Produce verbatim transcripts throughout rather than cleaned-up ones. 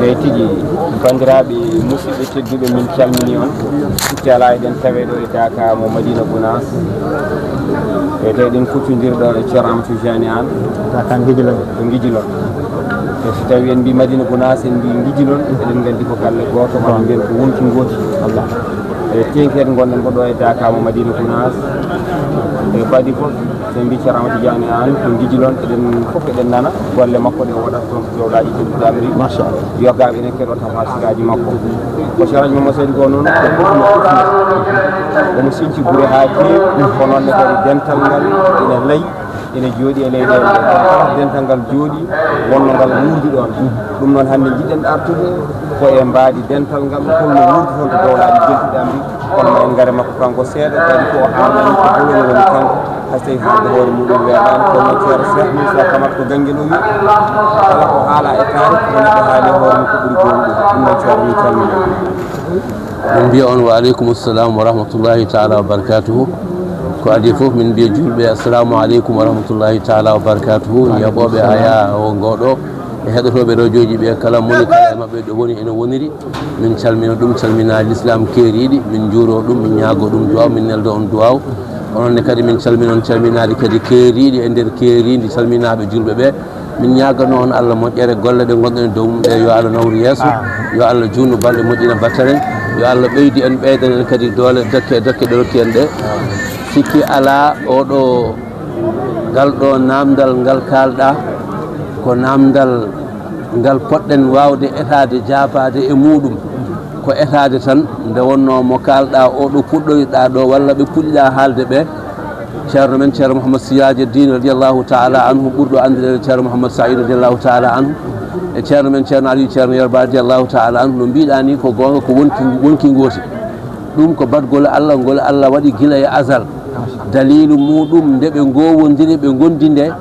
Eyi tigi, banndiraaɓe musidɓe tedduɓe, min calmini on. Tela eɗen tawe ɗo e Daka mo Madina Gounass. E tawi eɗen kuccondir ɗo e Ceerno Amadou Tidiane Anne. Daka Ngijilon. Ko Ngijilon. E so tawi en mbi Madina Gounass, en mbi Ngijilon, eɗen nganndi ko galle gooto, walla mbiyen ko wonki ngooti. E tenkere ngonɗen ko ɗo e Daka mo Madina Gounass. E ko adii fof, so en mbi Ceerno Amadou Tidiane Anne, ko Ngijilon, eɗen fof eɗen nana golle makko ɗe o waɗata toon to dowlaaji tedduɗi Amérique. Machallah. Yoga enen keɗo tafasiraaji makko. Ko Ceerno Amadou Seydi ko noon, ko fof no fof no. Omo sinci gure haa keewi, ko noon ne kadi dental ngal ina layi, ene jooɗi e leyɗeele ɗe. Kala dental ngal jooɗi, wonno ngal wuurdi ɗoon. Ɗum noon hannde njiɗɗen artude ko e mbaadi dental ngal, holno wuurdi toon to dowlaaji tedduɗi Amérique. Kono ma en ngare makko kanko seeɗa, kadi ko o haalani ko holno woni kanko, hay so tawi haalde hoore muɗum weeɓaani, kono noon Ceerno Cheikh Moussa Kamara ko Ganngel o wi, kala ko haala e taarikh, ko neɗɗo haali hoore mum ko ɓuri goonɗude. Ɗum noon Ceerno min calminii. Min mbiya on wa aleykum salam wa rahmatullahi taala wa barakatuhu. Ko adii fof min mbiya juulɓe assalamu aleykum wa rahmatullahi taala wa barakatuhu. Yaɓooɓe aya o ngoɗo e heɗotooɓe rojooji ɓe kala moni kala e maɓɓe ɗo woni ene woniri. Min calmina ɗum, calminaaɗi l'islam keeriiɗi, min njuuro ɗum, min ñaago ɗum duwaaw, min nelda on duwaaw. Onon ne kadi min calmina on calminaaɗi kadi keeriiɗi e nder keeriindi calminaaɓe juulɓe ɓe. Min ñaagano on Allah moƴƴere, golle ɗe ngonɗen e dow mum ɗe yo Allah nawru yeeso, yo Allah juutnu balɗe, moƴƴina battane, yo Allah ɓeydu en, ɓeydan en kadi doole, dokke e dokke ɗe rokki en ɗe. Sikki alaa, oɗo, ngal ɗo naamndal ngal kaalɗa, ko naamndal ngal poɗɗen waawde etaade jaabaade e muuɗum. Ko etaade tan, nde wonnoo mo kaalɗa o, ɗo puɗɗoriɗa ɗo, walla ɓe puɗɗiɗa haalde ɓe, Ceerno men Ceerno Mouhammad Siraji Din radiyallahu taala anhu, ɓurɗo anndireede Ceerno Mouhammad Saïd radiyallahu taala anhu, e Ceerno men Ceerno Aliou Ceerno Yerba radiyallahu taala anhu, no mbiɗa ni ko goonga, ko wonki, wonki ngooti. Ɗum ko baɗgol Allah ngol Allah waɗi gila e azal. Daliilu muuɗum nde ɓe ngoowondiri, ɓe ngondi nde,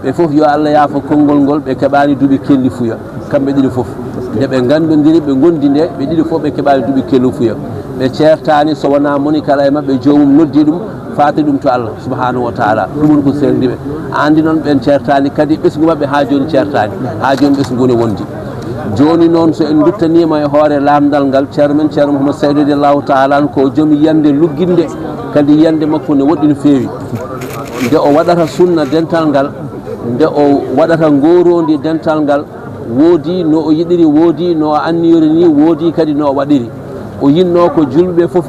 ɓe fof yo Allah yaafo konngol ngol, ɓe keɓaani duuɓi kelli fuya, kamɓe ɗiɗo fof. Nde ɓe nganndondiri, ɓe ngondi nde, ɓe ɗiɗo fof ɓe keɓaani duuɓi kelli fuya. Ɓe ceertaani so wonaa moni kala e maɓɓe joomum noddi ɗum, faati ɗum to Allah subhanahu wa taala. Ɗum woni ko seerndi ɓe. Anndi noon ɓen ceertaani kadi ɓesngu maɓɓe haa jooni ceertaani. Haa jooni ɓesngu ne wondi. Jooni noon so en nduttaniima e hoore laamndal ngal, Ceerno men Ceerno Mouhammad Saïd radiyallahu taala anhu ko joom yiyannde lugginde, kadi yiyannde makko ne woɗɗi no feewi. Nde o waɗata sunna dental ngal, nde o waɗata ngooroondi dental ngal, woodi no o yiɗiri, woodi no o anniyori ni, woodi kadi no o waɗiri. O yinnoo ko juulɓe fof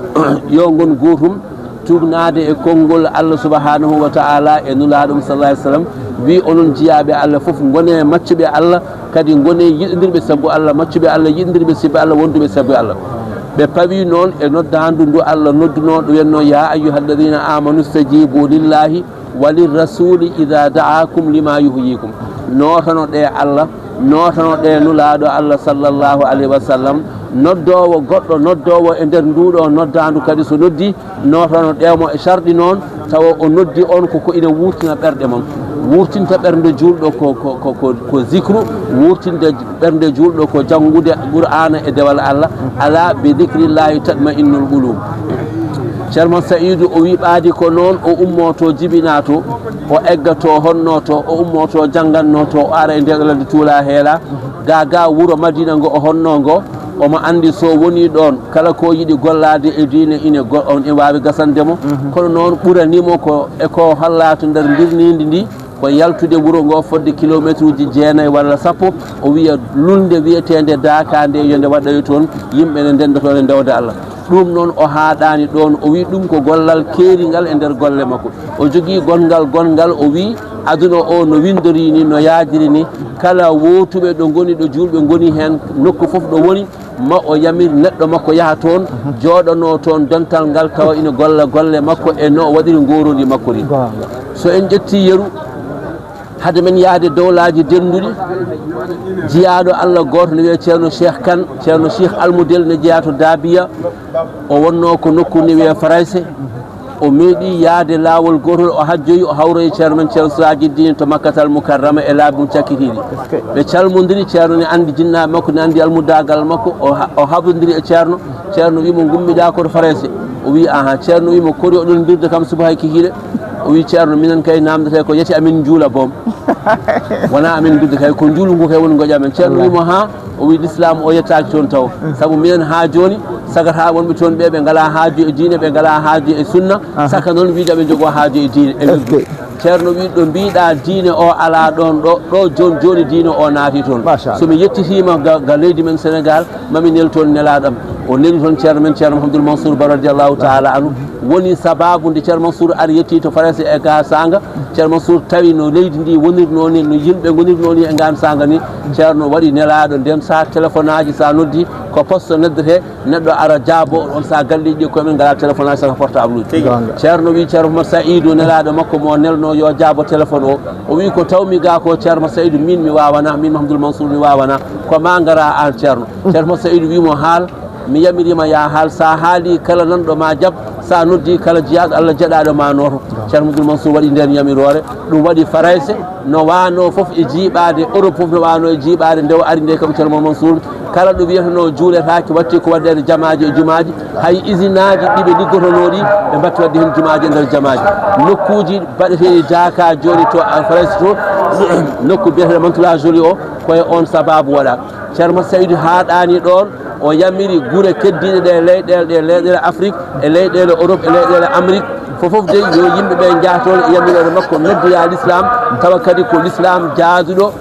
yo ngon gootum, tuugnaade e konngol Allah subhanahu wa taala e Nulaaɗo mum sallallahu alayhi wa sallam, wi onon jiyaaɓe Allah fof ngone maccuɓe Allah, kadi ngone yiɗondirɓe sabu Allah, maccuɓe Allah yiɗondirɓe sabu Allah, wonduɓe sabu Allah. Ɓe pawi noon e noddaandu ndu Allah noddunoo, ɗo wiyatnoo, "Ya ayyuhalladhina amanu stajibu lillahi wa lirrasuli idha da'akum lima yuhyikum." Nootano ɗe Allah, nootano ɗe Nulaaɗo Allah sallallahu alayhi wa sallam, noddoowo goɗɗo, noddoowo e nder nduɗo noddaandu kadi so noddi, nootano ɗe mo e sarɗi noon, tawa o noddi on ko, ko ina wuurtina ɓerɗe mon. Wuurtinta ɓernde juulɗo ko, ko, ko, ko, ko zikru, wuurtinde ɓernde juulɗo ko janngude Qur'aana e dewal Allah, "Ala bi dhikrillahi tatma'innul qulub." Ceerno Sa'idu o wi ɓaadi ko noon, o ummoto jibinato, o eggato honnoto, o ummoto janngannoto, o ara e nder ladde tuula heela, ga, ga wuro Madina ngo o honno ngo, omo anndi so woni ɗoon, kala ko yiɗi gollaade e diine ine go-, on ina waawi gasande mo. Mhm. Kono noon ɓuranimo ko e ko hollato nder mbirniindi ndi, ko yaltude wuro ngo fodde kilomeetruuji jeenayi walla sappo, o wiya lulnde wiyeteende Daaka nde yo nde waɗoyo toon, yimɓe ne ndennda toon e ndewda Allah. Ɗum noon o haaɗaani ɗoon, o wi ɗum ko gollal keeringal e nder golle makko. O jogii gonngal, gonngal, o wi aduna o no winndori ni, no yaajiri ni, kala wootuɓe ɗo ngoni, ɗo juulɓe ngoni heen, nokku fof ɗo woni, ma o yamir neɗɗo makko yaha toon, jooɗanoo toon dental ngal, tawa ina golla golle makko e no o waɗiri ngooroondi makko ni. Goonga. So en ƴettii yeru, hade men yahde dowlaaji dennduɗi, jiyaaɗo Allah gooto ne wiyee Ceerno Cheikh Kane, Ceerno Cheikh Almudel ne jeyaa to Daabiya, o wonnoo ko nokku ne wiyee Farayse. O meeɗi yahde laawol gootol, o hajjoyi, o hawroyi Ceerno men Ceerno Siraaji Diine to Makkatal Mukarrama e laabi mum cakkitiiɗi. Ɓe calmondiri, Ceerno ne anndi jinnaaɓe makko, ne anndi almuddaagal makko, o ha-, o haɓondiri e Ceerno. Ceerno wii mo, "Ngummiɗaa ko to Farayse?" O wii, "Ahan." Ceerno wii mo, "Kori oɗon mbirda kam subaka e kikiiɗe?" O wi: "Ceerno, minen kay namdete ko yeti amin njuula boom. Wona amin mbidda kay, ko njuulu ngu kay woni ngoƴa amen." Ceerno wi mo: "Ha?" O wi: "L'islam o yettaaki toon taw. Sabu minen ha jooni, sagata wonɓe toon ɓe, ɓe ngala haaju e diine, ɓe ngala haaju e sunna. Saka noon wiide aɓe njogo haaju e diine, e wirdu." Ceerno wi: "Ɗo mbiɗa diine o ala ɗoon ɗo, ɗo jooni jooni diine o naati toon. So mi yettitima ga, ga leydi men Sénégal, mami nel toon nelaɗam." O neli toon ceerno men, Ceerno Mouhamadoul Mansour Ba, radiyallahu taala anhu. Woni sababu nde Ceerno Mansour ari yetti to Farayse e ga sanga, Ceerno Mansour tawi no leydi ndi wonirno ni, no yimɓe ngonirno ni e ngan sanga ni. Ceerno waɗi nelaɗo nden, sa téléphone aji, sa noddi, ko poste noddete, neɗɗo ara jaabo on, sa galleji ɗi koye men ngala téléphone aji, saka portable uji. Ceerno wi Ceerno Oumar Saïdou, nelaɗo makko mo nelno yo jaabo téléphone o. O wi: "Ko tawmi ga ko, Ceerno Oumar Saïdou, min mi wawana, min Mouhamadoul Mansour mi wawana. Ko ma ngara an, Ceerno." Ceerno Oumar Saïdou wi mo: "Haal." Mi yamirima ya haal, sa haali kala nanɗo ma jab, sa noddi kala jiyaɗo Allah jeɗaɗo ma nooto. Ceerno Mouhamadoul Mansour waɗi nden yamirore, ɗum waɗi Farayse no wano fof e jiiɓade, Europe fof no wano e jiiɓade, nde o ari nde kam Ceerno Mansour, kala ɗo wiyeteno juuletaake, watti ko waɗede jamaaji e jumaaji, hay usine aji ɗi ɓe liggotono ɗi, ɓe mbatti waɗde heen jumaaji e nder jamaaji. Nokkuuji baɗeteeɗi Daaka jooni to, a, Farayse to, nokku biyeteeɗo Mantes-la Jolie o, ko e on sababu waɗa. Ceerno Saïdou haaɗaani ɗoon, o yamiri gure keddiiɗe ɗe leyɗeele, ɗe leyɗeele Afrik, e leyɗeele Europe, e leyɗeele Amérique, fof fof dey yo yimɓe ɓe njah toon e yamiroore makko, noddira l'islam, tawa kadi ko l'islam jaaduɗo,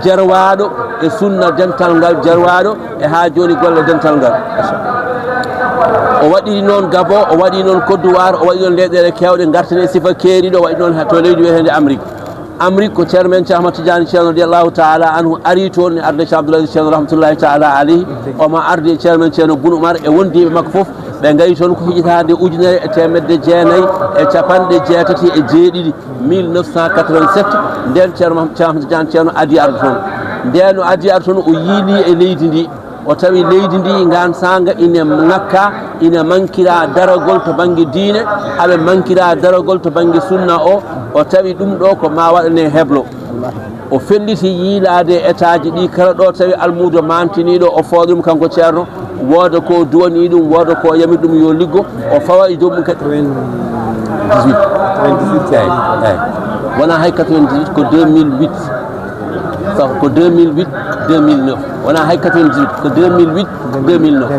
jerwaaɗo e sunna dental ngal, jerwaaɗo e haa jooni golle dental ngal. O waɗiri noon Gabon, o waɗi noon Côte d'Ivoire, o waɗi noon leyɗeele keewɗe, ngarten e sifa keeriiɗo, o waɗi noon to leydi wiyeteende Amérique. Amérique ko Ceerno men Cheikh Ahmad Tidiane Ceerno radiyallahu taala anhu ari toon e arde Cheikh Abdoul Aziz Ceerno rahmatullahi taala alayhi. Omo ardi e Ceerno men Ceerno Boun Oumar e wondiiɓe makko fof. Ɓe ngari toon ko hitaande ujunere e teemedde jeenayi e capanɗe jeetati e jeeɗiɗi, mille neuf cent quatre-vingt-sept. Nden Ceerno Maham-, Cheikh Ahmad Tidiane Ceerno adi arde toon. Nden o adi arde toon, o yiili e leydi ndi. O tawi leydi ndi ngan saanga ina ŋakka, ina mankira daragol to bannge diine, aɓe mankira daragol to bannge sunna o. O tawi ɗum ɗo ko ma waɗane heblo. O felliti yiilaade e état ji ɗi kala ɗo tawi almuudo maantiniiɗo, o fooɗa ɗum kanko Ceerno, wooda ko duwanii ɗum, wooda ko yamiri ɗum yo liggo, o fawa e joomum kadi. Quatre-vingt-dix-huit. Quatre-vingt-dix-huit, eeyi, eeyi. Wonaa hay quatre-vingt-dix-huit, ko deux mille huit. Sabu ko deux mille huit, deux mille neuf. Wonaa hay quatre-vingt-dix-huit, ko deux mille huit, deux mille neuf.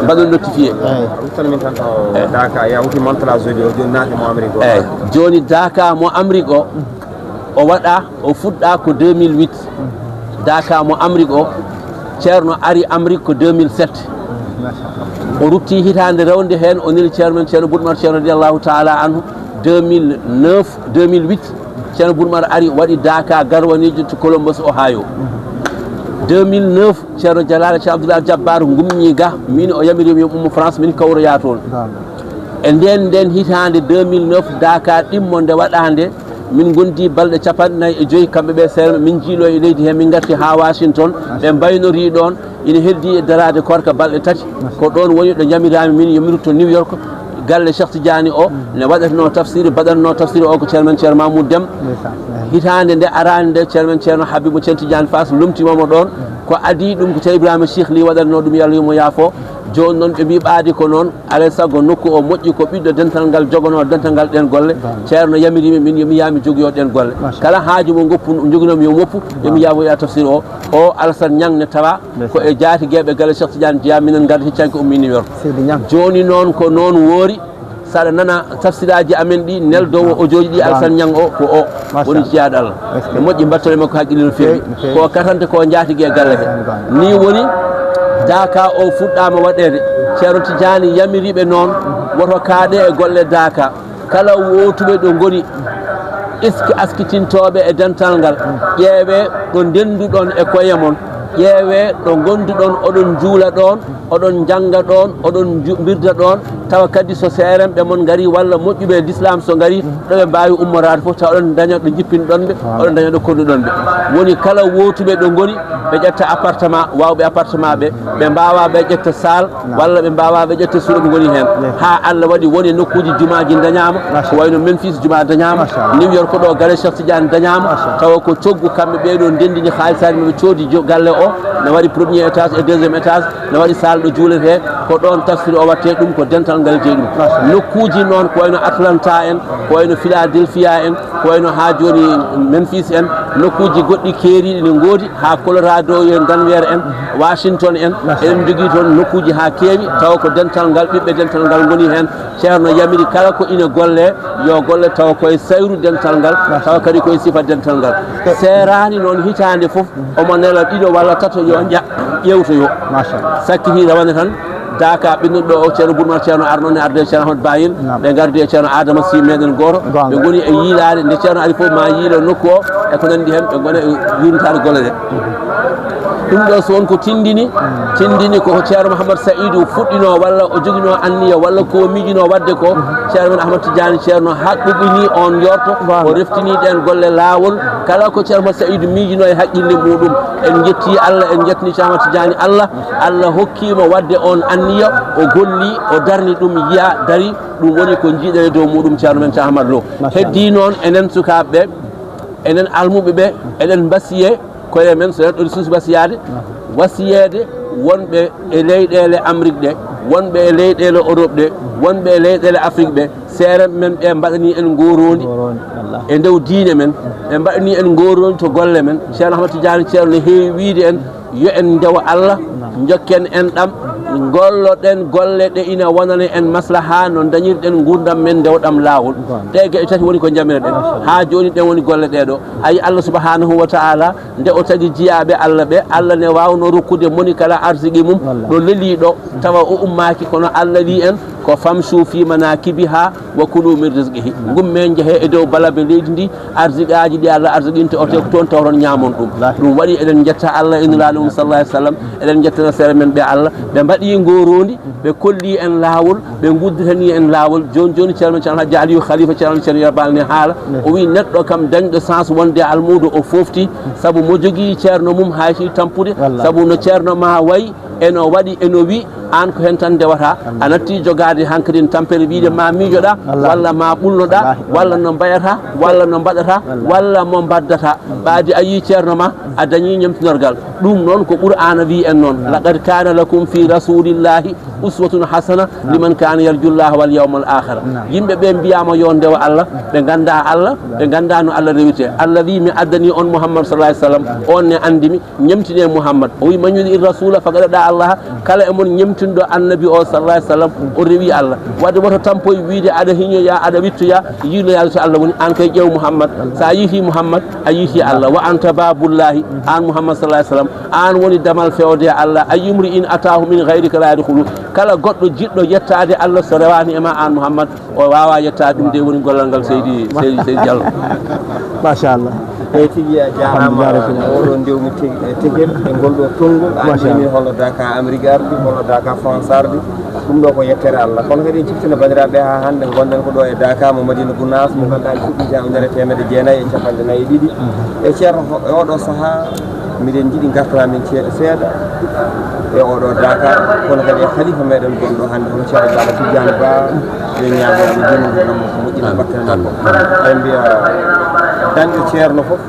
Mbaɗon notifié. Eeyi. Tan min tan ko Daaka, ya wuti Mantes-la Jolie o, jooni naati mo Amérique o. Eeyi. Jooni Daaka mo Amérique o, o waɗa, o fuɗɗa ko deux mille huit. Daaka mo Amérique o, Ceerno ari Amérique ko deux mille sept. O rutti hitaande rewnde heen, o neli Ceerno men Ceerno Boun Oumar Ceerno radiyallahu taala anhu, deux mille neuf, deux mille huit. Ceerno Boun Oumar ari, waɗi Daaka garwaniijo to Columbus, Ohio. Deux mille neuf, Ceerno Jalaale Ceerno Abdoul Aziz Dabbar ngummi ga, min o yamiri mi ummo France, min kawroya toon. E nden, nden hitaande deux mille neuf, Daaka ɗimmo nde waɗaande, min ngondi balɗe capanɗe nayi e joyi, kamɓe ɓe seeɗa, min njiilo e leydi he, min ngarti haa Washington, ɓe mbaynorii ɗoon. Ina heddi e daraade korka balɗe tati. Ko ɗoon woni ɗo njamiraami min yo mi rutto New York, galle Cheikh Tidiane o, ne waɗatnoo tafsir, mbaɗatnoo tafsir o ko Ceerno men Ceerno Mamoudou Deme. Hitaande nde araande nde, Ceerno men Ceerno Habibou Ceerno Tidiane Fass lomtiima mo ɗoon. Ko adii ɗum ko Ceerno Ibrahima Cheikh Ly waɗatnoo ɗum, yo Allah yo mo yaafo. Jooni noon ɓe mbii ɓaadi ko noon, alaa e sago nokku o moƴƴi, ko ɓiɗɗo dental ngal joganoo dental ngal ɗeen golle. Ceerno yamiriimi min yo mi yaha mi jogoyoo ɗeen golle. Kala haaju mo ngoppu, njoginoomi yo mi woppu, yo mi yaha mo yaha tafsir o. O Alassane Niang ne tawa ko e jaatigeeɓe galle Cheikh Tidiane jeyaa, minen ngardi hecci hanki ummi New York. Jooni noon ko noon woori, saɗa nana tafsiraaji amen ɗi, neldoowo ojooji ɗi Alassane Niang o, ko o woni jiyaaɗo Allah. No moƴƴi, mbatton e makko haqqille no feewi. Ko katante ko njaatige e galle he. Ni woni Daaka o fuɗɗaama waɗeede. Ceerno Tidiane yamiriiɓe noon, woto kaaɗe e golle Daaka. Kala wootuɓe ɗo ngoni, iski-, askitintooɓe e dental ngal, ƴeewee ɗo ndenduɗon e koye mon, ƴeewee ɗo ngonduɗon, oɗon njuula ɗoon, oɗon njannga ɗoon, oɗon nju-, mbirda ɗoon, tawa kadi so seerenɓe mon ngarii walla moƴƴuɓe e lislaam so ngarii, ɗo ɓe mbaawi ummoraade fof, tawa oɗon ndaña ɗo njippinɗon ɓe, oɗon ndaña ɗo konduɗon ɓe. Woni kala wootuɓe ɗo ngoni, ɓe ƴetta appartement, waawɓe appartement ɓe, ɓe mbaawaa ɓe ƴetta saal, walla ɓe mbaawaa ɓe ƴetta suuɗo ɓe ngoni heen. Haa Allah waɗi won e nokkuuji jumaaji ndañaama, ko wayno Memphis jumaa dañaama, New York ɗo galle Cheikh Tidiane dañaama, tawa ko coggu kamɓe ɓee ɗo ndenndini haalisaaji maɓɓe coodi jo-, galle o. O ne waɗi premier étage e deuxième étage, ne waɗi salle ɗo juuletee, ko ɗoon tafsir o waɗetee, ɗum ko dental ngal jeyi ɗum. Nokkuuji noon ko wayno Atlanta en, ko wayno Philadelphia en, ko wayno haa jooni Memphis en, nokkuuji goɗɗi keeriiɗi ne ngoodi, haa Colorado en, Denver en, Washington en, eɗen njogii toon nokkuuji haa keewi, tawa ko dental ngal, ɓiɓɓe dental ngal ngoni heen. Ceerno yamiri kala ko ina golle, yo golle tawa koye sayru dental ngal, tawa kadi koye sifa dental ngal. Seeraani noon hitaande fof, omo nela ɗiɗo walla tato yo nja-, ƴeewtoyo. Machallah. Sakkitiiɗo wonde tan, daaka ɓinnuɗo o, Ceerno Burma, Ceerno Arno ne arde Ceerno Ahmad Bayil, ɓe ngardi e Ceerno Adama Sy meɗen gooto, ɓe ngoni e yiilaade, nde Ceerno ari fof ma yiilo nokku o, e ko nanndi heen, ɓe ngona e yuurnitaade golle ɗe. Ɗum ɗo so won ko tindini, tindini ko Ceerno Mouhammad Saïdou fuɗɗino walla o jogino anniya walla ko miijino waɗde ko, Ceerno men Ahmad Tidiane Ceerno haɓɓini on yorto, o reftini ɗen golle laawol. Kala ko Ceerno Mouhammad Saïdou miijino e haqqille muɗum, en jetti Allah, en jettini Ceerno Ahmad Tidiane Allah, Allah hokkimo waɗde on anniya, o golli, o darni ɗum yiya dari, ɗum woni ko jiiɗen e dow muɗum Ceerno men Ceerno Ahmad Lo. Heddi noon enen sukaaɓe ɓe, enen almuɓe ɓe, eɗen mbasiye koye men, so neɗɗo ene suusi wasiyaade, wasiyeede wonɓe e leyɗeele Amrik ɗe, wonɓe e leyɗeele Europe ɗe, wonɓe e leyɗeele Afrik ɓe, seere men ɓe mbaɗani en ngoroondi e ndew diine men, ɓe mbaɗani en ngoroondi to golle men. Ceerno Ahmad Tidiane Ceerno ne heewi wiide en, yo en ndewo Allah, njokken enɗam, ngolloɗen golle ɗe ina wonana en maslaha no dañirɗen nguurndam men ndewɗam laawol. Ɗe geɗe tati woni ko njamireɗen. Haa jooni ɗen woni golle ɗee ɗo. Ayi Allah subhanahu wa ta'ala, nde o tagi jiyaaɓe Allah ɓe, Allah ne waawno rokkude moni kala arsiki mum ɗo leliiɗo, tawa o ummaaki, kono Allah wi en ko famshu fi manakibiha wa kulu min rizqihi. Ngummee njehee e dow balabe leydi ndi, arsiqaaji ɗi Allah arsiqinte on, te ko toon tawton ñaamon ɗum. Ɗum waɗi eɗen njetta Allah e Nulaaɗo mum sallallahu alaihi wasallam, eɗen njettana seere men ɓe Allah, ɓe mbaɗi ngoroondi, ɓe kolli en laawol, ɓe ngudditani en laawol. Jooni jooni Ceerno men Ceerno Hajji Aliyu Khalifa Ceerno Ceerno Yerbal ne haala, o wi neɗɗo kam dañɗo sens wonde almuudo o foofti, sabu mo jogii ceerno mum hay si tampude, sabu no ceerno ma wayi, eno waɗi, eno wi, aan ko heen tan ndewata. A natti jogaade hankadin tampere wiide ma miijoɗa, walla ma ɓulnoɗa, walla no mbayata, walla no mbaɗata, walla mo mbaddata. Ɓaadi a yii ceerno ma, a dañii ñemtinorgal. Ɗum noon ko Qur'aana wi en noon. Laqad kana lakum fi rasulillahi uswatun hasana liman kana yarjullaha wal yawmal akhira. Yimɓe ɓe mbiyaama yo ndewa Allah, ɓe ngannda Allah, ɓe ngannda no Allah rewirte. Allah wi mi addani on Muhammad sallallahu alaihi wasallam, on ne anndi mi, ñemtine Muhammad. O wi man yuti rasula faqad ada Allah, kala e mon ñemtinɗo annabi o sallallahu alaihi wasallam, o rewi Allah. Wadde woto tampoy wiide aɗa hiñoya, aɗa wittoya, yiiloyaade to Allah woni. Aan kay ƴeew Muhammad, sa yiiti Muhammad, a yiiti Allah. Wa anta babullahi, aan Muhammad sallallahu alaihi wasallam, aan woni damal fewde e Allah. Ayyu mri'in atahu min ghayrika la yadkhulu. Kala goɗɗo jiɗɗo yettaade Allah so rewaani e ma aan Muhammad, o waawaa yettaade. Ɗum de woni gollal ngal seydi, seydi, seydi Diallo. Machallah. Eyi tigi a jaaraama e oɗo ndewmi tigi e tigel e ngol ɗo tonngol. An jimi holno daka Amérique ardi, holno daka France ardi. Ɗum ɗo ko yettere Allah. Kono kadi en ciftina banndiraaɓe haa hannde ngonɗen ko ɗo e Daka mo Madina Gounass mo ngannduɗaa en fuɗɗii jaaɓi nder e teemedde jeenayi e capanɗe nayi e ɗiɗi. E ceerno e oɗo sahaa miɗen njiɗi ngartana min ceeɗa seeɗa e oɗo Daka, kono kadi e khalifa meɗen gonɗo hannde hono Ceerno Baba Tidiane Ba, yo ñaago mo jonngo ɗam ko moƴƴina bakkane makko. Ay mbiya dañɗo ceerno fof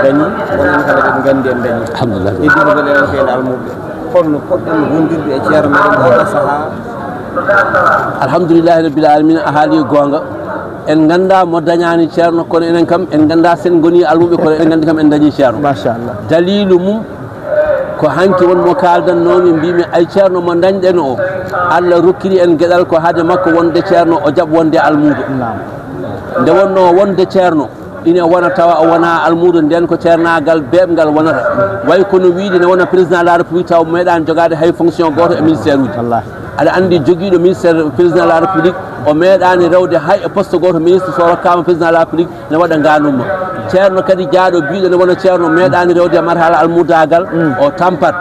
dañi, kono en kala eɗen nganndi en dañi. Alhamdulillah. Heddi ko mbeɗen en kayna almuɓe. Holno poɗɗen wondirde e ceerno meɗen oɗo sahaa? Alhamdulillahi rabbil alamina, a haali goonga. En ngannda mo dañaani ceerno, kono enen kam en ngannda sen ngoni almuɓe, kono en nganndi kam en dañi ceerno. Machallah. Dalilu mum ko hanki won mo kaaldannomi mbimi ay ceerno mo dañɗen o, Allah rokkiri en geɗal ko hade makko wonde ceerno o jaɓ wonde almuudo. Nde wonno wonde ceerno ina wona tawa o wona almuudo, nden ko ceernagal beɓgal wonata. Way kono wiide ne wona président de la république taw meeɗani jogade hay fonction goto e ministère uji. Aɗa anndi jogiiɗo ministère président de la république o meeɗani rewde hay e poste goto ministre so rokkama président de la république ne waɗa nganumma. Ceerno kadi jaaɗo biiɗo ne wona ceerno meeɗani rewde e marhala almudagal o tampat.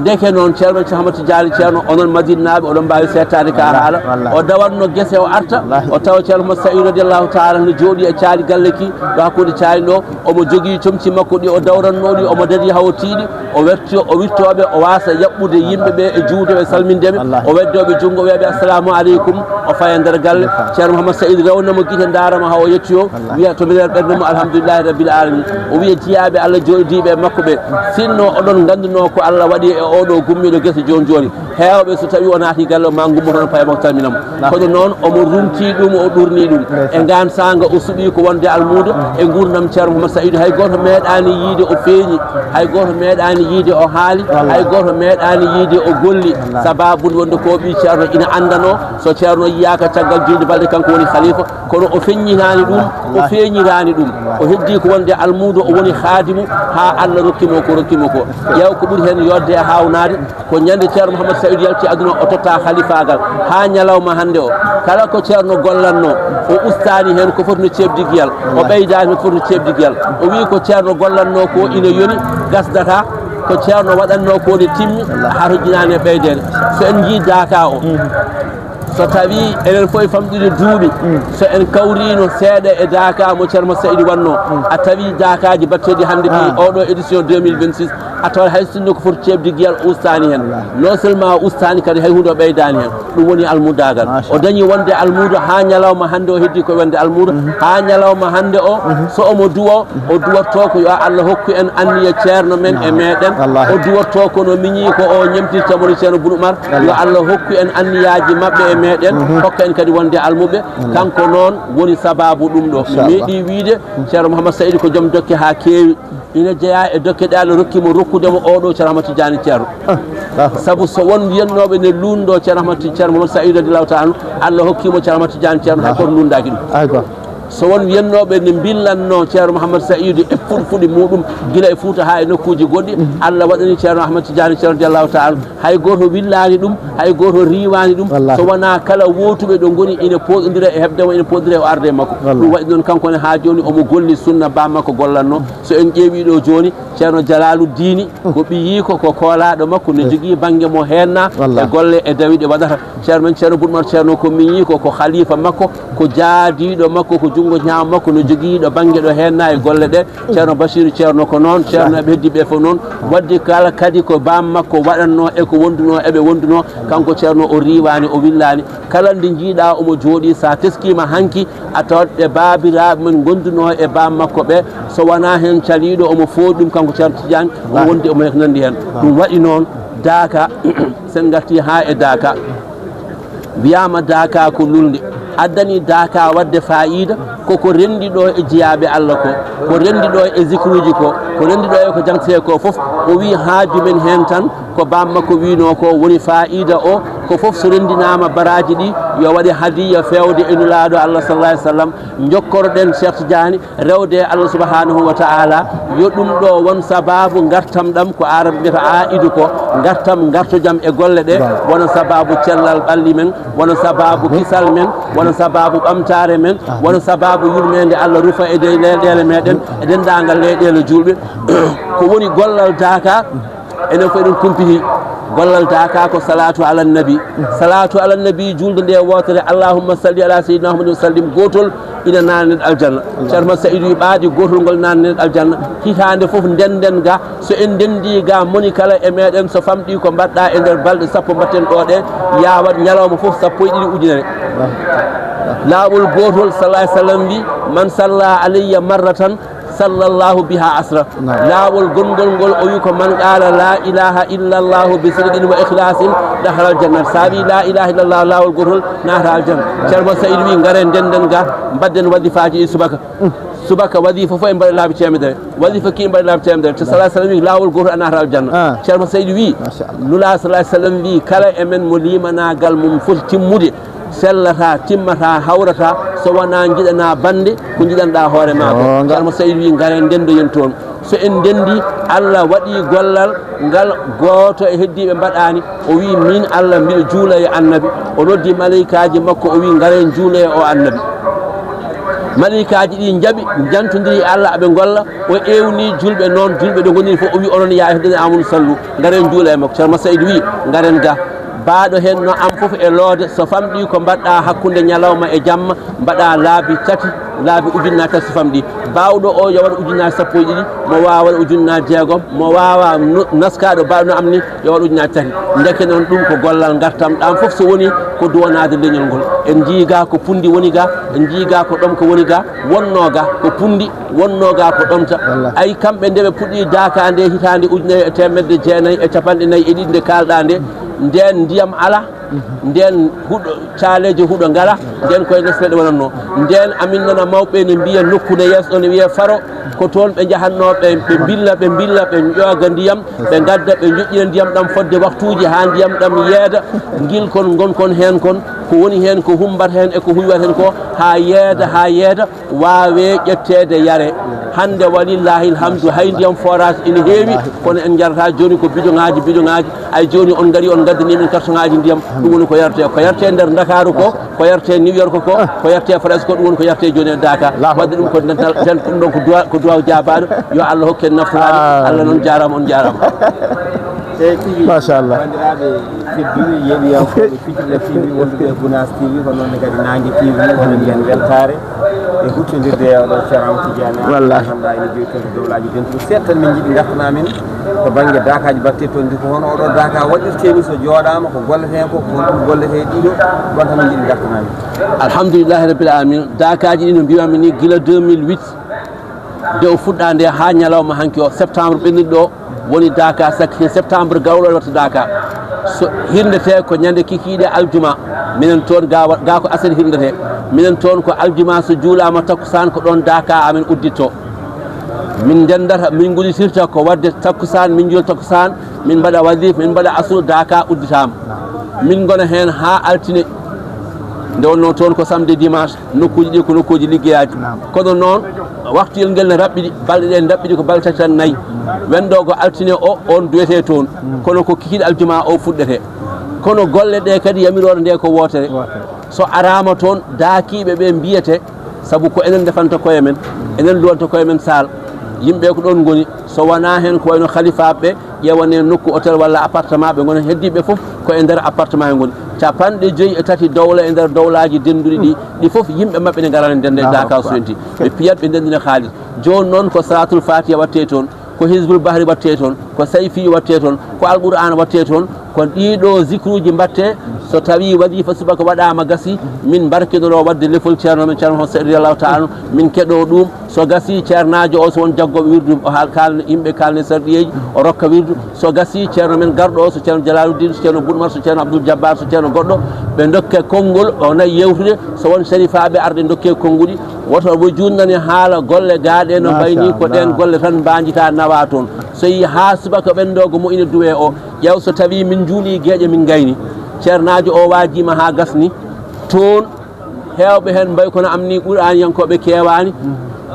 Ndeke noon, Ceerno Ahmad Tijaani, Ceerno, onon Madinaaɓe, oɗon mbaawi seettaade ka haala. O dawatno gese, o arta, o tawa Ceerno Ahmad Sa'iid radiyallaahu ta'aala no jooɗii e caali galle ki, ɗo hakkunde caali ɗo, omo jogii comci makko ɗi o dawratnoo ɗi, omo darii haa o tiiɗi, o werti, o wittoo ɓe, o waasa yaɓɓude yimɓe ɓe e juude ɓe, salminde ɓe, o weddoo ɓe junngo, wiya ɓe, "Assalaamu aleykum." O faya nder galle, Ceerno Muhammad Sa'iid rewna mo gite, ndaara mo haa o yettoyoo, wiya to nder ɓernde mum, "Alhamdulillaahi Rabbil Aalamiin." O wiya jiyaaɓe Allah jooɗiiɓe e makko ɓe, "Sinno oɗon nganndunoo ko Allah waɗi e oo ɗoo gummiiɗo gese jooni jooni, heewɓe so tawii o naatii galle o, maa ngummoto tan paya makko, salmina mo." Kono noon, omo runtii ɗum, o ɗurnii ɗum. E ngaan saanga, o suɓii ko wonde almuudo e nguurndam Ceerno Muhammad Sa'iid. Hay gooto meeɗaani yiyde o feeñi, hay gooto meeɗaani yiyde o haali, hay gooto meeɗaani yiyde o golli. Sabaabu nde wonde ko ɓii Ceerno ina anndanoo, so Ceerno yiyaaka caggal julde balɗe, kanko woni khalifa, kono o feññitaani ɗum, o feeñiraani ɗum. O heddii ko wonde almuudo, o woni haadimu haa Allah rokki mo ko rokki mo ko. Ƴeew ko ɓuri heen yooɗde e haawnaade, ko ñande Ceerno Muhammad Sa'iid yalti aduna, o totta khalifaagal haa ñalawma hannde o. Kala ko Ceerno gollatnoo, o ustaani heen ko foti no ceeɓdi giyal, o ɓeydaani heen ko foti no ceeɓdi giyal. O wiyi ko Ceerno gollatnoo ko ina yoni, gasdataa, ko Ceerno waɗatnoo ko ne timmi, hara jinaani e ɓeydeede. So en njii daaka o, so tawii eɗen fof e famɗude duuɓi, so en kawriino seeɗa e daaka mo Ceerno Sa'iid waɗnoo, a tawii daakaaji batteeɗi hannde ɗi, oo ɗoo édition deux mille vingt-six, a tawat hay sinno ko foti ceeɓdi giyal ustaani heen. Non seulement ustaani, kadi hay huunde o ɓeydaani heen. Ɗum woni almudaagal. O dañi wonde almuudo haa ñalawma hannde o, heddii ko wonde almuudo. Haa ñalawma hannde o, so omo duwo, o duwatto ko yo Allah hokku en anniya Ceerno men e meeɗen. O duwatto ko no miñi ko o ñemtirta mo ni Ceerno Bun Umar. Yo Allah hokku en anniyaaji maɓɓe e meeɗen, hokka en kadi wonde almuɓɓe. Kanko noon woni sabaabu ɗum ɗo. Mi meeɗi wiide Ceerno Muhammad Sa'iid ko joom dokke haa keewi. Ina jeyaa e dokke ɗe Allah rokki mo rokkude mo oo ɗoo Ceerno Ahmad Tijaani Ceerno. Sabu so won wiyannooɓe ne luunndoo Ceerno Ahmad Ti-, Ceerno Muhammad Sa'iid radiyallaahu ta'aala anhu, Allah hokkii mo Ceerno Ahmad Tijaani Ceerno, hay gooto luunndaaki ɗum. So won wiyannooɓe ne mbillannoo Ceerno Muhammad Sa'iid e fuɗfuɗi muuɗum, gila e Fuuta haa e nokkuuji goɗɗi, Allah waɗani Ceerno Ahmad Tijaani Ceerno radiyallaahu ta'aala anhu, hay gooto willaani ɗum, hay gooto riiwaani ɗum, so wonaa kala wootuɓe ɗo ngoni ina pooɗondira e heɓde mo, ina pooɗondira e o arde e makko. Ɗum waɗi noon, kanko ne haa jooni omo golli sunna baam makko gollatnoo. So en ƴeewii ɗo jooni, Ceerno Jalaalu Diini ko ɓiyiiko, ko koolaaɗo makko, no jogii bannge mo heennaa e golle e dawi ɗe waɗata. Ceerno men Ceerno Bun Umar Ceerno ko miñiiko, ko khalifa makko, ko jaadiiɗo makko, ko junngo ñaamo makko, no jogii ɗo bannge ɗo heennaa e golle ɗe. Ceerno Basiiru Ceerno ko noon, Ceerno eɓe heddiiɓe fof noon. Waɗde kala kadi ko baam makko waɗatnoo e ko wondunoo eɓe wondunoo, kanko Ceerno o riiwaani, o willaani. Kala nde njiiɗaa omo jooɗii, so a teskiima hanki, a tawat ɓe baabiraaɓe men ngondunoo e baam makko ɓe, so wonaa heen caliiɗo omo fooɗi ɗum, kanko Ceerno Tijaani, omo wondi omo nanndi heen. Ɗum waɗi noon, daaka, so en ngartii haa e daaka, wiyaama daaka ko lulnde. Addani daaka waɗde faayiida, ko ko renndi ɗo e jiyaaɓe Allah ko, ko renndi ɗo e zikruuji ko, ko renndi ɗo e ko jangtee ko fof. O wii haaju men heen tan, ko baam makko wiinoo ko woni faayiida o, ko fof so renndinaama baraaji ɗi, yo waɗe hadiya feewde e Nulaaɗo Allah sallallaahu alayhi wa sallam. Njokkoro-ɗen Cheikh Tidiane, rewde e Allah subhanahu wa ta'ala, yo ɗum ɗo won sababu ngartam ɗam, ko Arab mbiyata aidu ko, ngartam ngartojam e golle ɗe, wona sababu cellal ɓalli men, wona sababu kisal men, wona sababu ɓamtaare men, wona sababu yurmeende Allah rufa e dey leyɗeele meɗen, e denndaangal leyɗeele juulɓe. Ko woni gollal daaka, enen fof eɗen kumpiti, gollal daaka ko salatu ala nabi. Salatu ala nabi, julde nde wootere, allahumma salli ala sayyidina Muhammadin wa sallim, gootol ina naatna neɗɗo aljanna. Ceerno Ahmad Sa'idu wi ɓaadi gootol ngol naatna neɗɗo aljanna. Hitaande fof ndenden ga, so en ndenndi ga, moni kala e meɗen so famɗi ko mbaɗɗa e nder balɗe sappo mbaɗten ɗo ɗe, yawat ñalawma fof sappo e ɗiɗi ujunere. Laawol gootol, sallallahu alaihi wasallam wi, man salla alayya marratan, sallallahu biha asra. Laawol gonngol ngol, o wi ko man qaala la ilaha illa allahu bi sidqin wa ikhlasin, dakhala aljanna. Sa wi la ilaha illa allah, laawol gootol, naata aljanna. Ceerno Ahmad Sa'idu wi, ngare ndenden ga, mbaɗden wadifaji ɗi subaka. Subaka wadifa fof e mbaɗa laabi teemedere. Wadifa ki mbaɗa laabi teemedere. Te sallallahu alaihi wasallam wi laawol gootol a naata aljanna. Ceerno Ahmad Sa'idu wi, Nulaaɗo sallallahu alaihi wasallam wi, kala e men mo limanaagal mum foti timmude, sellata, timmata, hawrata, so wonaa njiɗanaa bannde ko njiɗanɗaa hoore maa ko. Ceerno Ahmad Sa'idu wi, ngare ndenndoyen toon. So en ndenndi, Allah waɗi gollal ngal, gooto e heddiiɓe mbaɗaani. O wi, min Allah mbiɗo juula e annabi. O noddi maleykaaji makko, o wi, ngare njuule o annabi. Maliikaaji ɗi njaɓi, njantondiri e Allah, aɓe ngolla. O ewni julɓe noon, julɓe ɗo ngoniri fof, o wi, "Onon, yaa ayyuhal ladiina aamanu sallu, ngaren njuula e makko." Ceerno Masaydu wi, "Ngaren ga." Baaɗo heen no am fof e loode, so famɗi ko mbaɗɗa hakkunde ñalawma e jamma, mbaɗa laabi tati, laabi ujunnaaji tati so famɗi. Baawɗo o yo waɗ ujunnaaji sappo e ɗiɗi, mo waawa waɗ ujunnaaji jeegom, mo waawa no-, naskaaɗo baaɗo no am ni, yo waɗ ujunnaaji tati. Ndeke noon ɗum ko gollal ngartam, ɗam fof so woni ko duwanaade leñol ngol. En njii ga ko punndi woni ga, en njii ga ko ɗomka woni ga, wonnoo ga ko punndi, wonnoo ga ko ɗomta. Wallaahi. Ay, kamɓe nde ɓe puɗɗi daaka nde hitaande ujunere e teemedde jeenayi e capanɗe nayi e ɗiɗi nde kaalɗaa nde, ndeen ndiyam alaa, ndeen huɗo, caaleeje huɗo ngalaa, ndeen koye les leɗɗe wonatnoo. Ndeen amin nana mawɓe ne mbiya nokku ne yeeso ɗo ne wiyee Faro, ko toon ɓe njahannoo, ɓe, ɓe mbilla, ɓe mbilla, ɓe ƴooga ndiyam, ɓe ngadda, ɓe njoƴƴina ndiyam ɗam fodde waktuuji haa ndiyam ɗam yeeda, ngilkon ngonkon heen kon, ko woni heen, ko humbat heen e ko huywat heen ko, haa yeeda, haa yeeda, waawee ƴetteede yaree. Hannde, walillahi alhamdu, hay ndiyam forage ina heewi, kono en njarata jooni ko bidoŋaaji, bidoŋaaji. Ay, jooni on ngari, on ngaddani min kartoŋaaji ndiyam. Ɗum woni ko yarate, ko yarate nder Ndakaaru ko, ko yarate New York ko, ko yarate France ko, ɗum woni ko yarate jooni e Daaka. Wadde ɗum ko dental, den ɗum ɗon ko duwa, ko duwaaw jaabaaɗo. Yo Allah hokke en naftoraaɓe. Allah noon jaaraama, on jaaraama. Eeyi, tigi. Machallah. Banndiraaɓe tedduɓe, yeeɗiyankooɓe Fijirde T V, wonduɓe e Gunaas T V, ko noon ne kadi Naange T V, wonande en weltaare e huccondirde e oɗo Ceerno Amadou Tidiane. Wallaahi. Ngannduɗaa ene jeyi toon to dowlaaji dentuɗi. Seeɗa tan min njiɗi ngartana min to bannge daakaaji baɗteeɗi toon, ndi ko hono oɗo daaka waɗirtee ni so jooɗaama, ko gollete heen ko, ko honɗum golletee ɗiɗo, ɗoon tan min njiɗi ngartana min. Alhamdulillahi Rabbil Alamin. Daakaaji ɗi no mbiyanmi ni gila deux mille huit, nde o fuɗɗaa nde haa ñalawma hanki o, septembre ɓennuɗo o, woni daaka, sakki septembre garooɗo watta daaka. So hirndetee ko ñande kikiiɗe aljuma, minen toon ga wa-, ga ko aset hirndetee. Minen toon ko aljuma so juulaama takkusaan ko ɗoon daaka amen udditto. Min ndenndata, min ngudditirta ko waɗde takkusaan, min njuula takkusaan, min mbaɗa wasifa, min mbaɗa asru, daaka udditaama. Min ngona heen haa altine. Nde wonnoo toon ko samedi, dimanche, nokkuuji ɗi ko nokkuuji liggeyaaji. Naam. Kono noon, waktuyel ngel ne raɓɓiɗi, balɗe ɗe ne raɓɓiɗi ko balɗe tati tan nayi. Wonɗo ko altine o, oon duwetee toon. Mm. Kono ko kikiiɗe aljuma o fuɗɗetee. Kono golle ɗe kadi yamiroore nde ko wootere. Wootere. So araama toon, daakiiɓe ɓe mbiyete, sabu ko enen ndefanta koye men, enen luwanta koye men saal. Yimɓe ko ɗoon ngoni, so wonaa heen ko wayno halifaaɓe ɓe, ƴeewane nokku hôtel walla appartement, ɓe ngona, heddiiɓe fof ko e nder appartement he ngoni. Capanɗe joyi e tati dowla e nder dowlaaji dennduɗi ɗi, ɗi fof yimɓe maɓɓe ne ngarana ndennda e Allahu Daaka Akbar. So yonti. Ɓe piyat, ɓe ndenndina kaalis. Jooni noon ko Salaatul Faatiha waɗtee toon, ko Hizbul Bahri waɗtee toon, ko Sayfi waɗtee toon, ko Alqur'aana waɗtee toon, ko ɗiɗo zikruuji mbaɗtee. So tawii wasifa subaka waɗaama gasi, min mbarkinoro waɗde lefol Ceerno men, Ceerno Mouhamed Saïd radiyallahu ta'ala anhu, min keɗoo ɗum. So gasi, ceernaajo o, so won jaggooɓe wirdu, o haal-, kaalna yimɓe, kaalna sarɗiyeeji, o rokka wirdu. So gasi, ceerno men garɗo o, so Ceerno Jalaaluddin, so Ceerno Bunmar, so Ceerno Abdul Jabbar, so ceerno goɗɗo, ɓe ndokke konngol, o nayi yewtude. So won sarifaaɓe arde ndokke konnguɗi, woto mo juutnane haala golle gaa ɗe no mbayni ko ɗeen golle tan mbaajita nawa toon. So yi haa subaka ɓenndoogo mo ina duwee o, ƴeew so tawii min njuulii geeƴe min ngayni, ceernaajo o waajiima haa gasni toon. Heewɓe heen mbayi kono am ni Qur'aaniyankooɓe keewaani.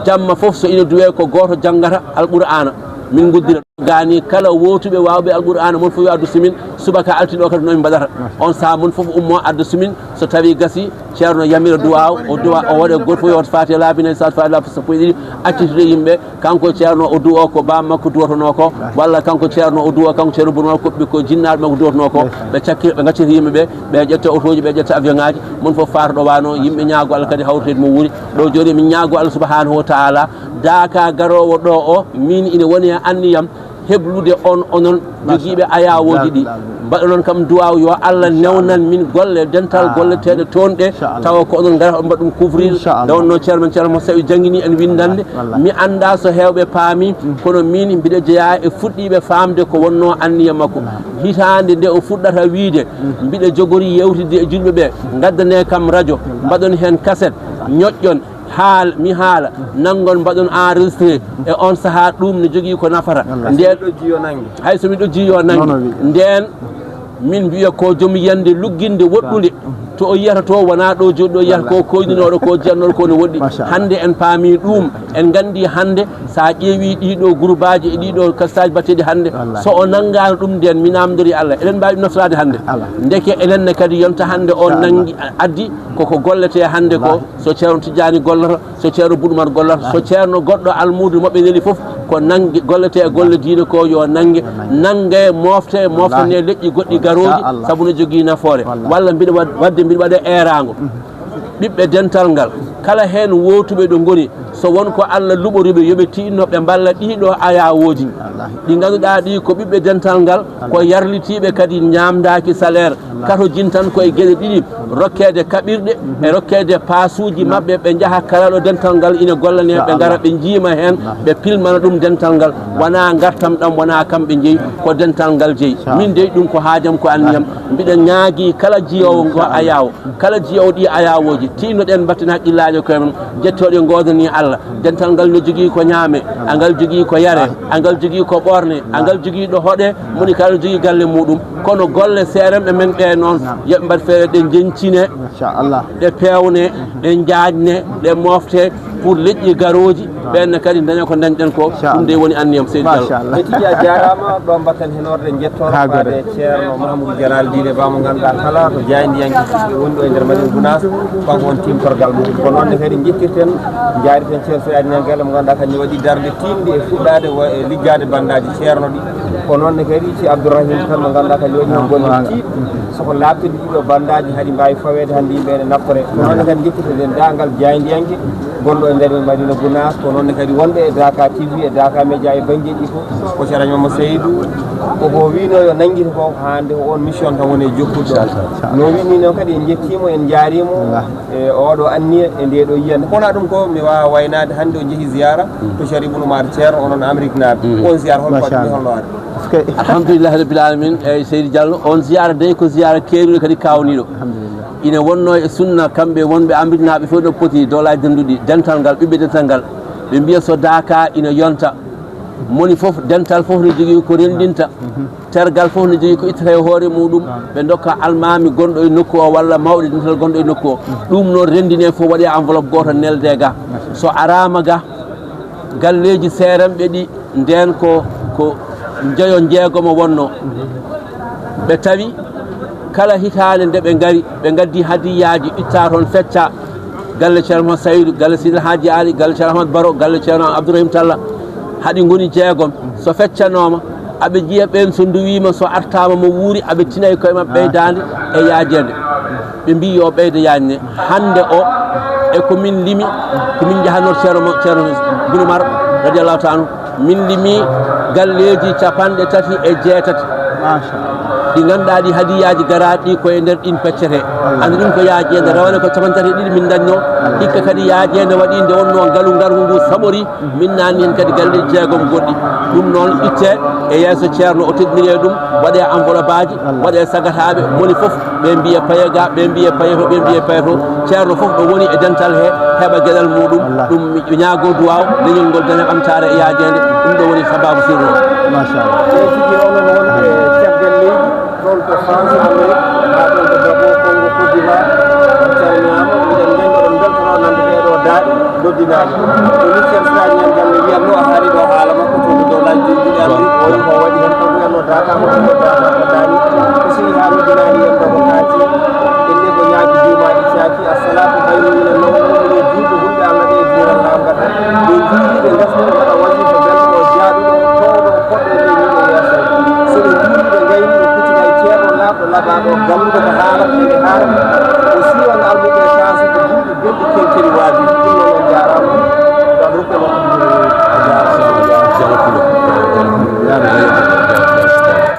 Jamma fof so ina duwee ko gooto janngata Alqur'aana. Min nguddira gaani kala wootuɓe waawɓe Alqur'aana, mon fof yo addu simin. Subaka altine o kadi noon min mbaɗata. On sahaa mon fof ummo adda simin. So tawii gasi, ceerno yamira duwaaw, o duwa, o waɗa gooto fof yo waɗ Faatiha laabi nayi, Salaatul Faatiha laabi sappo e ɗiɗi, accitude yimɓe. Kanko ceerno o duwo ko baam makko duwotonoo ko, walla kanko ceerno o duwo, kanko ceerno Burma ko ɓe ko jinnaaɓe makko duwotonoo ko, ɓe cakkira, ɓe ngaccita yimɓe ɓe, ɓe ƴetta otooji, ɓe ƴetta avion ŋaaji, mon fof faata ɗo waano, yimɓe ñaago Allah kadi hawreteede mo wuuri. Ɗo jooni min ñaago Allah subhanahu wa ta'ala, daaka garoowo ɗo o, min ina woni e anniyam heblude on, onon jogiiɓe ayawooji ɗi. Mbaɗonon kam duwaaw yo Allah newnan min golle, dental golleteeɗe toon ɗe, tawa ko onon ngarata on mbaɗa ɗum couvrir. Nde wonnoo ceerno men, ceerno mo sawi janngini en winndannde. Mi anndaa so heewɓe paami, kono min mbiɗa jeyaa e fuɗɗiiɓe faamde ko wonnoo anniya makko. Hitaande nde o fuɗɗata wiyde, mbiɗa jogori yeewtidde e julɓe ɓe, ngaddane kam rajo, mbaɗon heen kaset, ñoƴƴon, haal, mi haala, nanngon mbaɗon enregistré. E on sahaa ɗum ne jogii ko nafata. Ndeen, hay so mi ɗojji yo nannge. Ndeen, min mbiya ko joom yiyannde lugginde woɗɗunde. To o yiyata to, wonaa ɗo jooɗi ɗo yiyata ko, koyninooɗo ko, jiyannooɗo ko no woɗɗi. Machallah. Hannde en paami ɗum, en nganndi hannde, so a ƴeewi ɗiɗo groupeaji e ɗiɗo kastaaji batteɗi hannde, wallaahi, so o nanngaano ɗum nden, mi naamndorii Allah, eɗen mbaawi ɗum naftoraade hannde. Alaa. Ndeke enen ne kadi yonta hannde o nanngi, addi koko gollete hannde ko, wallaahi, so Ceerno Tijjaani gollata, so Ceerno Buɗumar gollata, so Ceerno goɗɗo almuudo mo ɓe neli fof, ko nannge, gollete e golle diine ko yo nannge, nannge, mofte, moftane leƴƴi goɗɗi garooji, inchallah, sabu no jogii nafoore. Wallaahi. Walla mbiɗa wad-, wadde mbiɗa waɗa eeraango. Mhm. Ɓiɓɓe dental ngal, kala heen wootuɓe ɗo ngoni, so won ko Allah luɓori ɓe, yo ɓe tiinno ɓe mballa ɗiɗo ayawooji. Wallaahi. Ɗi ngannduɗaa ɗi ko ɓiɓɓe dental ngal, ko yarlitiiɓe kadi ñaamdaaki salaire. Katojin tan ko e geɗe ɗiɗi, rokkeede kaɓirɗe e rokkeede paasuuji maɓɓe, ɓe njaha kala ɗo dental ngal ina gollane, ɓe ngara ɓe njiima heen, ɓe pilmana ɗum dental ngal. Wonaa ngartam ɗam, wonaa kam ɓe njeyi, ko dental ngal jeyi. Min dey ɗum ko haajam, ko anniyam. Mbiɗa ñaagii kala jiyoowo ngo ayaawo, kala jiyoowo ɗi ayaawooji, tiinno-ɗen mbatten haqqillaaji e koye men, jettooɗe ngoodanii Allah. Dental ngal no jogii ko ñaame, angal jogii ko yare, angal jogii ko ɓorne, angal jogii ɗo hoɗe, moni kala no jogii galle muɗum. Kono golle seeremɓe men ɓe noon, yo ɓe mbaɗ feere ɗe njeñcine, inchallah, ɗe peewne, ɗe njaajne, ɗe mofte pour leƴƴi garooji, ɓeen ne kadi daña ko dañɗen ko. Ɗum de woni anniyam, Seydi Diallo. Machallah. Ɓe tigi a jaaraama, ɗo mbatten henorde njettoore faade Ceerno Mahamadou Jalal Diine Ba mo ngannduɗaa kala ko jaayndiyanke woni ɗo e nder Madina Gunaas, kanko on timtorgal mum. Ko noon ne kadi njettirten, njaariten Ceerno Seydi Aji Ñangal mo ngannduɗaa kañum waɗi darnde tiiɗnde e fuɗɗaade wa-, e liggaade bandaaji Ceerno ɗi. Ko noon ne kadi ci Abdourahim Kane mo ngannduɗaa kañum waɗi heen golle tiiɗɗe. Soko laaɓtini ɗiɗo bandaaji haɗi mbaawi faweede hannde yimɓe ene naftore. Ko noon ne kadi njettirten denndaangal jaayndiyanke gonɗo e nder men Madina Gunaas, ko noon ne kadi wonɓe e Daaka T V e Daaka Média e banngeeji fof. Ko Ceerno Mamadou Seydou, koko wiino yo nanngito ko, hannde ko on mission tan woni e jokkude ɗo. No wiini noon kadi en njettiimo, en njaariimo e oɗo anniya e nde ɗo yiyande. Kono ɗum ko mi waawa waynaade hannde o jehi ziyara to Cheikh Ibn Umar Ceerno, onon Amérique naaɓe. On ziyara hol fotni, hol no waɗi? Alhamdulillahi Rabbil Alamin. Eyyi Seydi Diallo, on ziyara dey ko ziyara keeriɗo kadi kawniɗo. Alhamdulillah. Ina wonno e sunna kamɓe wonɓe Amérique naaɓe fof no poti doolaji denduɗi, dental ngal, ɓiɓɓe dental ngal. Ɓe mbiya so daaka ina yonta. Moni fof, dental fof no jogii ko renndinta. Tergal fof no jogii ko ittata e hoore muɗum. Ɓe ndokka almaami gonɗo e nokku o walla mawɗo dental gonɗo e nokku o. Ɗum noon renndine fof waɗe enveloppe gooto nelde ga. So araama ga, galleeji seeranɓe ɗi, ndeen ko, ko njoyo njeegomo wonno. Ɓe tawi kala hitaande nde ɓe ngari, ɓe ngaddi hadiyaaji, itta toon fecca. Galle Ceerno Ahmad Saydu, galle Sidi El Hadji Ali, galle Ceerno Ahmad Baro, galle Ceerno Abdourahim Talla. Haɗi ngoni jeegom. So feccanooma, aɓe njiya ɓeen so nduwiima, so artaama mo wuuri, aɓe tina e koye maɓɓe ɓeydaande e yaajeende. Ɓe mbii yo ɓeydo yaajne. Hannde o, e ko min limi, ko min njahanoo Ceerno Mo-, Ceerno Bun Umar, radiyallahu taala anhu. Min limi galleeji capanɗe tati e jeetati. Machallah. Ɗi ngannduɗaa ɗi hadiyaaji garaaɗi ɗi ko e nder ɗin peccete. Anndi ɗum ko yaajeende, rawane ko capanɗe tati e ɗiɗi min dañnoo. Hikka kadi yaajeende waɗi nde wonnoo ngalu ngarngu ngu saɓori, min naanni heen kadi galleeji jeegom goɗɗi. Ɗum noon itte e yeeso Ceerno, o teddiniree ɗum, waɗee enveloppaaji, waɗee sagataaɓe, moni fof ɓe mbiye paye ga, ɓe mbiye paye to, ɓe mbiye paye to. Ceerno fof ɗo woni e dental he, heɓa geɗal muɗum. Wallaahi. Ɗum mi ñaagoo duwaaw, leñol ngol daña ɓamtaare e yaajeende. Ɗum ɗo woni sabaabu sirru o. Machallah. Eeyi, tigi, onon wonɓe caggal leydi, toon to France, Amérique, haa toon to Gabon, Congo, Côte d'Ivoire, on calminaama. Miɗen nganndi oɗon mbeltonoo nande ɗee ɗoo daaɗe. Noddinaama. Ko Michel Sagne en Gambe wiyatnoo, a haali ɗo haala makko to dow laaji ɗi mbiɗa anndi, o woni ko waɗi heen, ko wiyatnoo daaka, ko wiyatnoo daaka, ko daani. Ko sigi haa noddinaani en ɗo ko kaati. Enne ko ñaaki juumaaɗi caaki, assalatu hayru minen nawm, minen juulɓe hulɓe Allah ɓe e diiral laamgal. Ɓe njuuli, ɓe ngasni, ɓe mbaɗa wasifa belɗo o jaaduɗo, towɗo o koɗɗo e ley ñiiɓe yeeso. So ɓe njuuli, ɓe ngayni, ɓe kuccita e ceerno laaɓɗo, laɓaaɗo, gannuɗo ko haalata, ɓe haala.